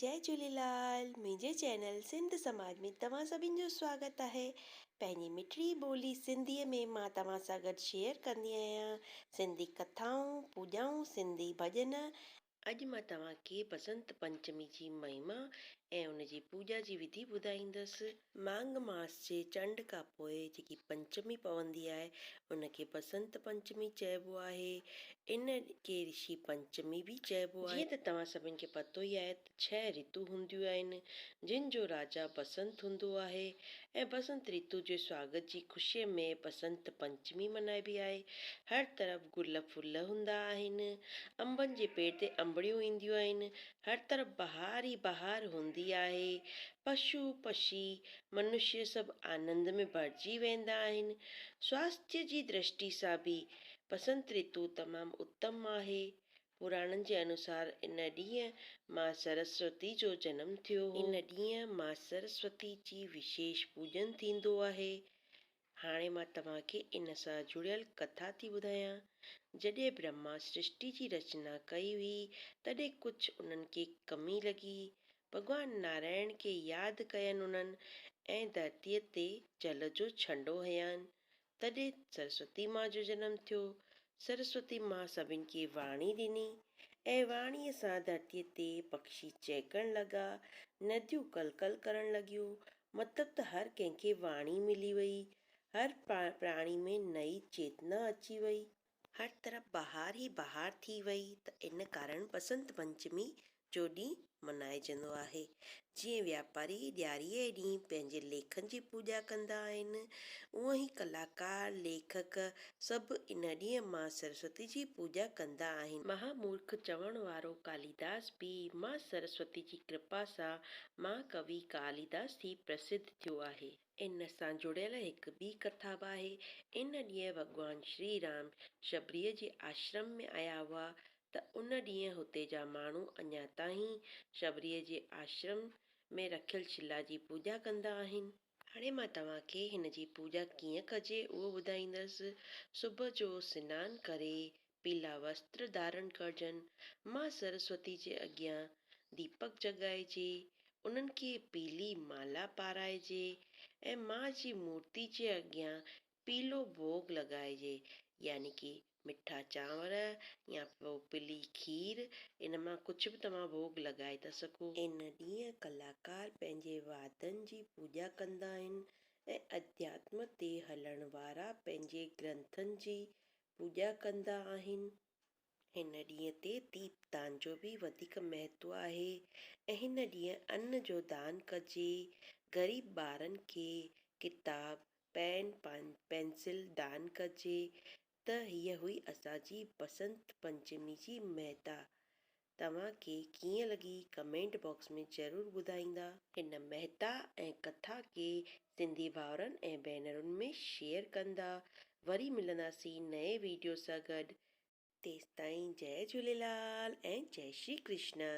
جئي جهوليلال منهنجي چينل سنڌ سماج ۾ توهان سڀني جو سواگت آهي پنهنجي مٺڙي ٻولي سنڌي ۾ مان توهان سان گڏ شيئر ڪندي آهيان سنڌي ڪٿائون پوڄائون سنڌي ڀڄن. اڄ مان توهان کي بسنت پنچمي جي مهما ۽ ان جي پوڄا جي وڌي ٻڌائيندس. ماگهه ماس جي چنڊ کان پوء جيڪي پنچمي پوندي آهي، ان کي بسنت پنچمي چئبو آهي. ان کي رشي پنچمي به چئبو آهي. جيئن ته توهان سڀن کي پتو ئي آهي ته ڇهه رتون هونديون آهن، جن جو راجا بسنت هوندو آهي ۽ بسنت رتو جي سواگت جي خوشيء ۾ بسنت پنچمي ملهائبي آهي. هر طرف گل ڦل هوندا آهن. انبن جي پيڙ تي انبڙيون اينديون آهن. هر طرف بهار ئي بهار هوندي آهي. پشو، پشي، منشيه سڀ آنند ۾ ڀرجي ويندا آهن. سواسٿيه جي درشٽي سان به بسنت رتو تمام اتم آهي. پراڻن جي انوسار ان ڏينهن مان سرسوتي جو جنم ٿيو هو. ان ڏينهن مان سرسوتي جي وشيش پوڄن ٿيندو آهي. هاڻي مان توهان کي ان سان جڙيل ڪٿا ٿي ٻڌايان. جڏهن برهما سرشٽي جي رچنا ڪئي هئي، تڏهن ڪجهه انهن کي ڪمي لڳي. ڀڳوان نارائڻ کي ياد ڪين انهن ۽ ڌرتيء تي جل جو ڇنڊو هنيائين. تڏهن سرسوتي ماء جو جنم ٿيو. سرسوتي ماء سڀن کي واڻي ڏني ۽ واڻيء سان ڌرتيء تي پکشي چهڪڻ لڳا، نديون ڪل ڪل ڪرڻ لڳيون، مطلب ته هر ڪنهن کي واڻي ملي وئي، هر پراڻي ۾ نئين چيتنا اچي وئي. هر طرف بهار ئي بهار ٿي وئي ته ان ڪارڻ بسنت پنچمي جو ڏينهن ملهائجندو آهي. جيئن وياپاري ڏياريء جي ڏينهن پنهنجي ليکن جي پوڄا ڪندا آهن، اونئن ئي ڪلاڪار، ليکڪ سڀ ان ڏينهن مان سرسوتي جي پوڄا ڪندا آهن. مها مورک چوڻ وارو ڪاليداس به مان سرسوتي جي ڪرپا سان مها ڪوي ڪاليداس ٿي پرسڌ ٿيو آهي. ان سان جڙيل هڪ ٻي ڪٿا به آهي. ان ڏينهن ڀڳوان شري رام شبريء جي آشرم ۾ آيا هئا ته ان ڏينهن هتي جا ماڻهو اڃا تائين شبريء جي آشرم ۾ رکيل شلا جي پوڄا ڪندا آهن. هاڻي مان توهان کي هن جي پوڄا ڪيئن ڪجي اهو ٻڌائيندس. صبح جو سنان ڪري پيلا وستر ڌارڻ ڪرجن. مان سرسوتي جي اڳيان ديپڪ جڳائجي، انهن کي پيلي مالا پارائجي ۽ ماء جي مورتي جي اڳيان پيلو ڀوڳ لڳائجي يعني ڪي مٺا چانور يا پوء پلي کير ان مان ڪجهه به توهان ڀوڳ لڳائي ٿا سگهو. ان ڏينهن ڪلاڪار پنهنجي وادن جي پوڄا ڪندا آهن ۽ اڌياتم تي هلڻ وارا پنهنجي گرنٿن جي پوڄا ڪندا آهن. هن ڏينهن تي ديپ دان جو به وڌيڪ مهتو آهي ۽ هن ڏينهن ان جو دان ڪجي، غريب ٻارن کي ڪتاب، پين، پينسل دان ڪجي ته هيء هئي اسان جي بسنت پنچمي جي مهتا. توهان کي ڪيئن لڳي ڪمينٽ باڪس ۾ ضرور ٻڌائيندا. هن مهتا ۽ ڪٿا کي سنڌي ڀائرن ۽ ڀينرن ۾ شيئر ڪندا. وري ملنداسين نئين ويڊيو سان گڏ. تيستائين جئي جهوليلال ۽ جئي شري ڪرشنا.